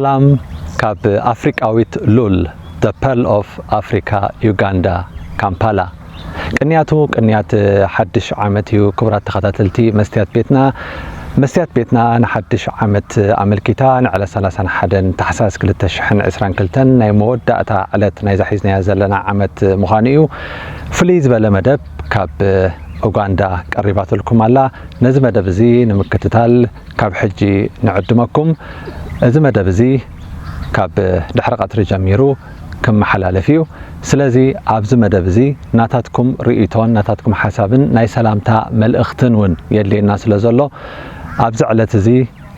ሰላም ካብ ኣፍሪቃዊት ሉል፣ the Pearl of Africa, ዩጋንዳ፣ ካምፓላ። ቅንያቱ ቅንያት ሓድሽ ዓመት እዩ። ክቡራት ተኸታተልቲ መስትያት ቤትና፣ መስትያት ቤትና ንሓድሽ ዓመት ኣመልኪታ ንዕለት ሰላሳን ሓደን ታሕሳስ ክልተ ሽሕን ዕስራን ክልተን ናይ መወዳእታ ዕለት ናይዛ ሒዝናያ ዘለና ዓመት ምዃኑ እዩ። ፍልይ ዝበለ መደብ ካብ ኡጋንዳ ቀሪባትልኩም ኣላ። ነዚ መደብ እዚ ንምክትታል ካብ ሕጂ ንዕድመኩም። እዚ መደብ እዚ ካብ ድሕሪ ቀትሪ ጀሚሩ ክመሓላለፍ እዩ። ስለዚ ኣብዚ መደብ እዚ ናታትኩም ርእይቶን ናታትኩም ሓሳብን ናይ ሰላምታ መልእኽትን እውን የድልየና ስለ ዘሎ፣ ኣብዚ ዕለት እዚ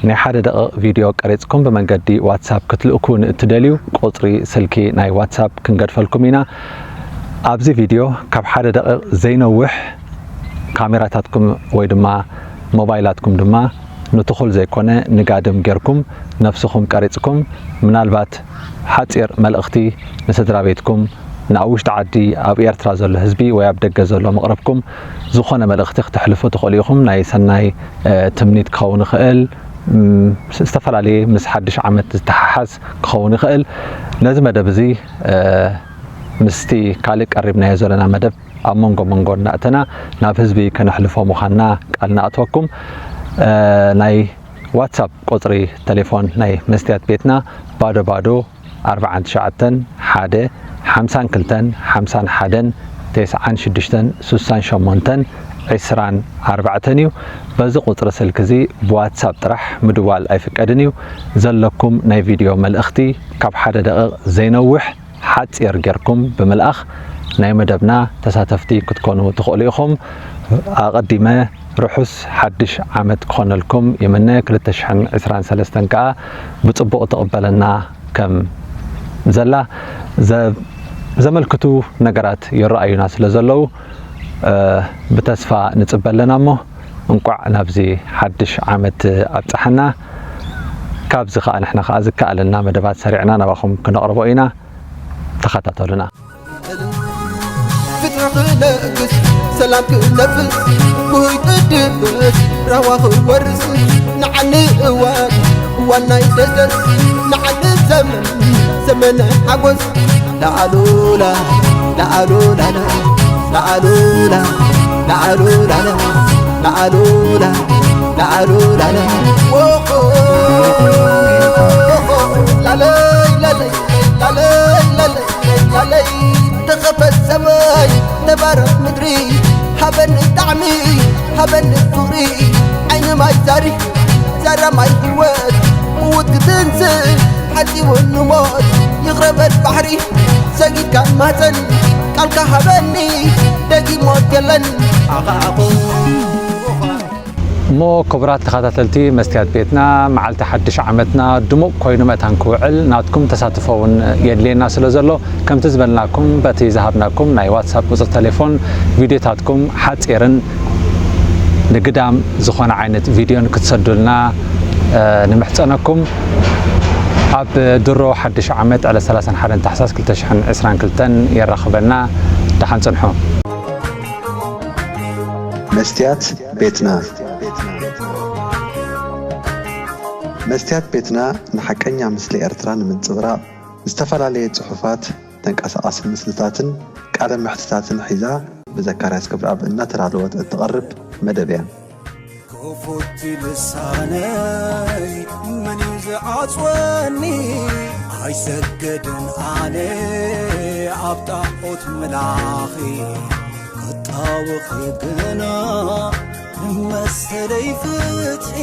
ናይ ሓደ ደቂቕ ቪድዮ ቀሪጽኩም ብመንገዲ ዋትሳፕ ክትልእኩ ንእትደልዩ፣ ቁጽሪ ስልኪ ናይ ዋትሳፕ ክንገድፈልኩም ኢና። ኣብዚ ቪድዮ ካብ ሓደ ደቂቕ ዘይነውሕ፣ ካሜራታትኩም ወይ ድማ ሞባይላትኩም ድማ ንትኹል ዘይኮነ ንጋድም ጌርኩም፣ ነፍስኹም ቀሪጽኩም፣ ምናልባት ሓጺር መልእኽቲ ንስድራ ቤትኩም፣ ንኣብ ውሽጢ ዓዲ፣ ኣብ ኤርትራ ዘሎ ህዝቢ ወይ ኣብ ደገ ዘሎ መቕረብኩም ዝኾነ መልእኽቲ ክተሕልፉ ትኽእሉ ኢኹም። ናይ ሰናይ፣ እ፣ ትምኒት ክኸውን ይኽእል፣ ም፣ ዝተፈላለየ ምስ ሓድሽ ዓመት ዝተሓሓዝ ክኸውን ይኽእል። ነዚ መደብ እዚ፣ እ፣ ምስቲ ካልእ ቀሪብናዮ ዘለና መደብ ኣብ መንጎ መንጎ እናእተና ናብ ህዝቢ ከነሕልፎ ምዃንና ቃል ንኣትወኩም። እ፣ ናይ ዋትሳፕ ቁጽሪ ቴሌፎን ናይ መስትያት ቤትና ባዶ ባዶ ኣርባዓን ትሽዓተን ሓደ ሓምሳን ክልተን ሓምሳን ሓደን ተስዓን ሽዱሽተን ሱሳን ሸሞንተን ዕስራን ኣርባዕተን እዩ። በዚ ቁጽሪ ስልኪ እዚ ብዋትሳፕ ጥራሕ ምድዋል ኣይፍቀድን እዩ። ዘለኩም ናይ ቪድዮ መልእኽቲ ካብ ሓደ ደቂቕ ዘይነውሕ ሓጺር ጌርኩም ብምልኣኽ ናይ መደብና ተሳተፍቲ ክትኮኑ ትኽእሉ ኢኹም። ኣቐዲመ ርሑስ ሓድሽ ዓመት ክኾነልኩም ይምነ። ክልተ ሽሕን ዕስራን ሰለስተን ከኣ ብጽቡቕ ትቕበለና ከም ዘላ ዘ-፣ ዘመልክቱ ነገራት ይረኣዩና ስለ ዘለዉ፣ እ፣ ብተስፋ ንጽበ ኣለና እሞ፣ እንቋዕ ናብዚ ሓድሽ ዓመት ኣብጽሓና። ካብዚ ከኣ ንሕና ከኣ ዝከኣለና መደባት ሰሪዕና ናባኹም ክነቕርቦ ኢና። ተኸታተሉና። ፍትሒ ክነግስ፣ ሰላም ክነፍስ፣ ጉህይ ክድምስ፣ ራህዋ ክወርስ፣ ንዓኒ እዋን፣ እዋን ናይ ደገስ፣ ንዓኒ ዘመን፣ ዘመነ ሓጎስ። ላኣሉላ፣ ላኣሉላ፣ ላኣሉላ፣ ላኣሉላ፣ ላኣሉላ፣ ላኣሉላ፣ ላለ፣ ላለይ፣ ላለይ፣ ላለይ፣ ላለይ፣ ላለይ፣ ተኸፈት ሰማይ፣ ተባረኽ ምድሪ፣ ሃበኒ ጣዕሚ፣ ሃበኒ ፍቕሪ፣ ዓይኒ ማይ ዛሪ፣ ዛራ ማይ ህይወት፣ ምዉት ክትንስእ፣ ሓጺቡ ንሞት፣ ይቕረበል ባሕሪ፣ ሰጊድካ ማህፀን፣ ቃልካ ሃበኒ፣ ደጊም ሞት የለን፣ ኣኻኣኹ። እሞ ክቡራት ተኸታተልቲ መስትያት ቤትና፣ መዓልቲ ሓድሽ ዓመትና ድሙቕ ኮይኑ ምእንታን ክውዕል ናትኩም ተሳትፎ እውን የድልየና ስለ ዘሎ፣ ከምቲ ዝበልናኩም በቲ ዝሃብናኩም ናይ ዋትሳፕ ቁጽሪ ቴሌፎን ቪድዮታትኩም ሓጺርን ንግዳም ዝኾነ ዓይነት ቪድዮን ክትሰዱልና፣ እ፣ ንምሕጸነኩም። ኣብ ድሮ ሓድሽ ዓመት ዕለት ሰላሳን ሓደን ታሕሳስ ክልተ ሽሕን ዕስራን ክልተን የራኽበና። ደሓን ጽንሑ። መስትያት ቤትና። መስትያት ቤትና ንሓቀኛ ምስሊ ኤርትራ ንምንጽብራቕ፣ ዝተፈላለየ ጽሑፋት፣ ተንቀሳቓሲ ምስልታትን ቃለ መሕትታትን ሒዛ ብዘካርያስ ገብረኣብ እናተዳለወት እትቐርብ መደብ እያ። ክፉት ልሳነይ መን እዩ ዝዓጽወኒ? ኣይሰግድን ኣነ ኣብ ጣዖት ምላኺ፣ ክጣወኺ ግና መሰለይ ፍትሒ።